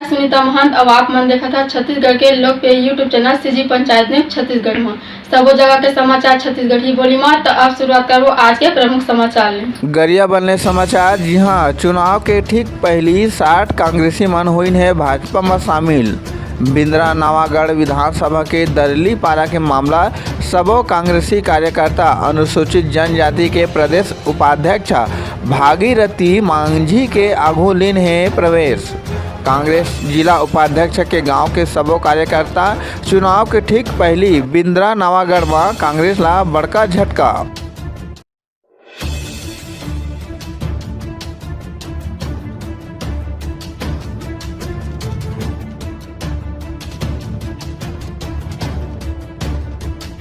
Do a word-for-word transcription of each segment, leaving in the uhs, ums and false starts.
सुनीता महंत, अउ आप मन देखत हा छत्तीसगढ़ के लोकप्रिय YouTube channel CG panchayat news Chhattisgarh म। सबो जगह के समाचार छत्तीसगढ़ी बोली म। त अब शुरुआत करबो आज के प्रमुख समाचार ले। गरियाबंद ले समाचार, जिहां चुनाव के ठीक पहिली साठ कांग्रेसी मन होइन हे भाजपा म शामिल। बिंद्रा नवागढ़ विधानसभा के दरलीपारा के मामला, सबो कांग्रेसी कार्यकर्ता अनुसूचित जनजाति के प्रदेश उपाध्यक्ष भागीरथी मांझी के आघू लीन हे प्रवेश। कांग्रेस जिला उपाध्यक्ष के गांव के सबो कार्यकर्ता। चुनाव के ठीक पहिली बिंद्रा नवागढ़ म कांग्रेस ला बड़का झटका।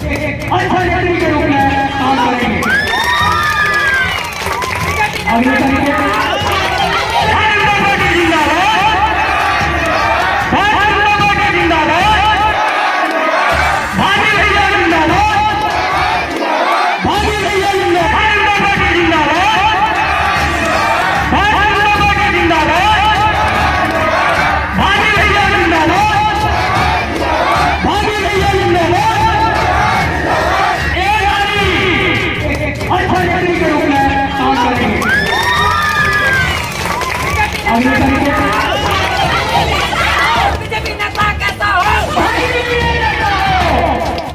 एक अच्छा नेतृत्व के रूप में काम करेंगे। अगले तरीके